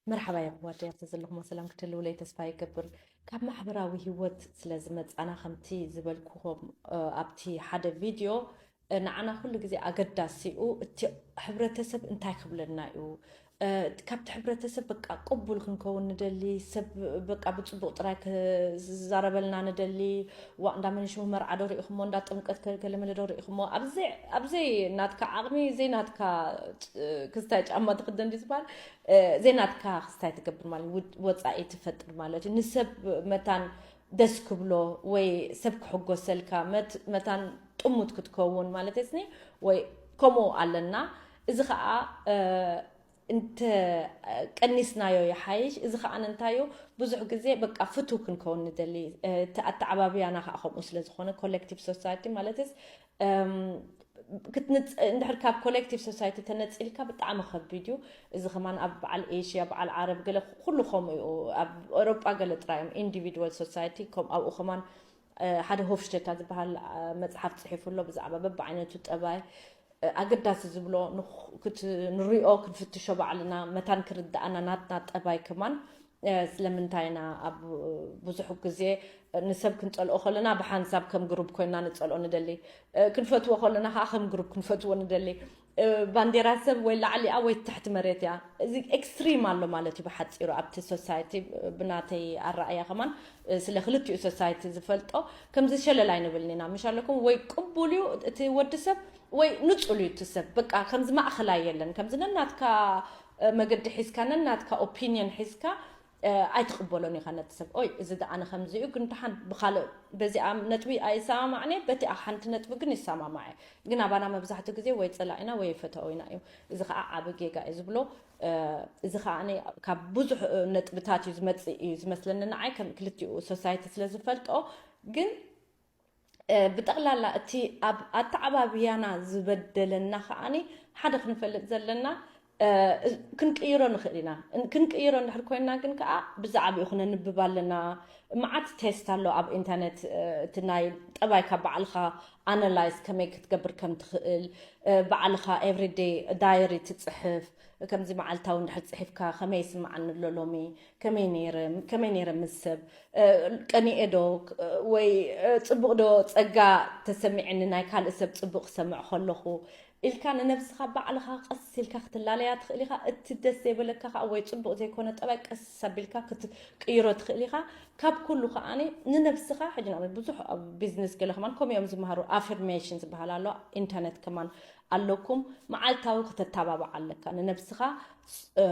መርሓባ የሕዋት፣ ኣብቲ ዘለኹሞ ሰላም ክትህልውለይ ተስፋ ይገብር። ካብ ማሕበራዊ ህይወት ስለ ዝመጻና፣ ከምቲ ዝበልኩኹም፣ እ፣ ኣብቲ ሓደ ቪድዮ፣ እ፣ ንዓና ኩሉ ግዜ ኣገዳሲኡ እቲ ሕብረተሰብ እንታይ ክብለና እዩ፣ እ፣ ካብቲ ሕብረተሰብ በቃ ቅቡል ክንከውን ንደሊ፣ ሰብ በቃ ብጽቡቕ ጥራይ ክዛረበልና ንደሊ። ዋ፣ እንዳ መን ሽሙ መርዓ ዶ ርኢኹሞ፣ እንዳ ጥምቀት ከ-፣ ገለመለ ዶ ርኢኹሞ፣ ኣብዘይ፣ ኣብዘይ ናትካ ዓቕሚ፣ ዘይ ናትካ፣ እ፣ ክስታይ ጫማ ትኽደን ድዩ ዝበሃል? እ፣ ዘይናትካ ክስታይ ትገብር ማለት እዩ። ውድ-፣ ወጻኢ ትፈጥር ማለት እዩ። ንሰብ መታን ደስ ክብሎ ወይ ሰብ ክሕጎሰልካ መት-፣ መታን ጥሙት ክትከውን ማለት እስኒ ወይ ከምኡ ኣለና። እዚ ኸኣ፣ እ፣ እንተ ቀኒስናዮ ይሓይሽ። እዚ ኸኣ እንታዩ ብዙሕ ግዜ በቃ ፍቱው ክንከውን ንደሊ፣ እ፣ እቲ ኣተዓባብያና ኸኣ ከምኡ ስለ ዝኾነ ኮሌክቲቭ ሶሳይቲ ማለትስ፣ እም፣ ክትንጽ-፣ እንድሕር ካብ ኮሌክቲቭ ሶሳይቲ ተነጺልካ ብጣዕሚ ከቢድ እዩ። እዚ ከማን ኣብ በዓል ኤሽያ፣ በዓል ዓረብ ገለ ኩሉ ከምኡ እዩ። ኣብ ኤውሮጳ ገለ ጥራይ እዮም ኢንዲቪድዋል ሶሳይቲ፣ ከም ኣብኡ ከማን፣ እ፣ ሓደ ሆፍሽቴታ ዝበሃል፣ እ፣ መጽሓፍ ጽሒፉ ኣሎ ብዛዕባ በብዓይነቱ ጠባይ። እ፣ ኣገዳሲ ዝብሎ ንኽ-፣ ክት-፣ ንሪኦ ክንፍትሾ ባዕልና መታን ክርድኣና ናትና ጠባይ ከማን፣ እ፣ ስለምንታይ ኢና ኣብ ብዙሕ ግዜ ንሰብ ክንጸልኦ ከለና ብሓንሳብ ከም ግሩፕ ኮይና ንጸልኦ ንደሊ፣ እ፣ ክንፈትዎ ከለና ከዓ ከም ግሩፕ ክንፈትዎ ንደሊ። እ፣ ባንዴራ ሰብ ወይ ላዕሊኣ ወይ ትሕቲ መሬት እያ። እዚ ኤክስትሪም ኣሎ ማለት እዩ ብሓጺሩ ኣብቲ ሶሳይቲ፣ እ፣ ብናተይ ኣረኣያ ከማን፣ እ፣ ስለ ክልቲኡ ሶሳይቲ ዝፈልጦ ከምዚ ሸለል ኣይንብልን ኢና። ምሽ ኣለኩም ወይ ቅቡል እዩ እቲ ወዲ ሰብ ወይ ንጹል እዩ እቲ ሰብ። በቃ ከምዚ ማእኸላይ የለን። ከምዚ ነናትካ፣ እ፣ መገዲ ሒዝካ፣ ነናትካ ኦፒንየን ሒዝካ፣ እ፣ ኣይትቕበሎን ኢኻ ነቲ ሰብ። ኦይ፣ እዚ ደኣ ኣነ ከምዚ እዩ፣ ግን ደሓን ብኻልእ በዚኣ ነጥቢ ኣይሰማማዕን እየ፣ በቲኣ ሓንቲ ነጥቢ ግን ይሰማማዕ እየ። ግን ኣባና መብዛሕትኡ ግዜ ወይ ጸላኢና ወይ ፈታዊና እዩ። እዚ ኸኣ ዓቢ ጌጋ እዩ ዝብሎ። እ፣ እዚ ኸኣ ኣነ ካብ ብዙሕ፣ እ፣ ነጥብታት እዩ ዝመጽእ እዩ ዝመስለኒ ንዓይ፣ ከም ክልቲኡ ሶሳይቲ ስለ ዝፈልጦ። ግን እ፣ ብጠቕላላ እቲ ኣብ ኣተዓባብያና ዝበደለና ከኣኒ ሓደ ክንፈልጥ ዘለና፣ እ፣ ክንቅይሮ ንኽእል ኢና። እን-፣ ክንቅይሮ እንድሕር ኮይንና ግን ከኣ ብዛዕባኡ ክነንብብ ኣለና። መዓት ቴስት ኣሎ ኣብ ኢንተርኔት፣ እ፣ እቲ ናይ ጠባይካ ባዕልኻ ኣናላይዝ ከመይ ክትገብር ከም ትኽእል፣ እ፣ ባዕልኻ ኤቭሪዴይ ዳየሪ ትጽሕፍ፣ ከምዚ መዓልታዊ እንድሕር ጽሒፍካ ከመይ ይስምዓኒ ኣሎ ሎሚ፣ ከመይ ነይረ፣ ከመይ ነይረ ምስ ሰብ፣ እ፣ ቀኒኤ ዶ፣ ክ-፣ ወይ፣ እ፣ ጽቡቕ ዶ ጸጋ ተሰሚዕኒ ናይ ካልእ ሰብ ጽቡቕ ክሰምዕ ከለኹ ኢልካ ንነብስኻ ባዕልኻ ቀስ ኢልካ ክትላለያ ትኽእል ኢኻ። እቲ ደስ ዘይበለካ ከኣ ወይ ጽቡቕ ዘይኮነ ጠባይ ቀስ ኣቢልካ ክትቅይሮ ትኽእል ኢኻ። ካብ ኩሉ ከኣኒ ንነብስኻ ሕጂ ንኣብነት ብዙሕ ኣብ ቢዝነስ ገለ ከማን ከምኡ እዮም ዝመሃሩ። ኣፊርሜሽን ዝበሃል ኣሎ፣ ኢንተርኔት ከማን ኣለኩም። መዓልታዊ ከተተባብዓ ኣለካ ንነብስኻ፣ እ፣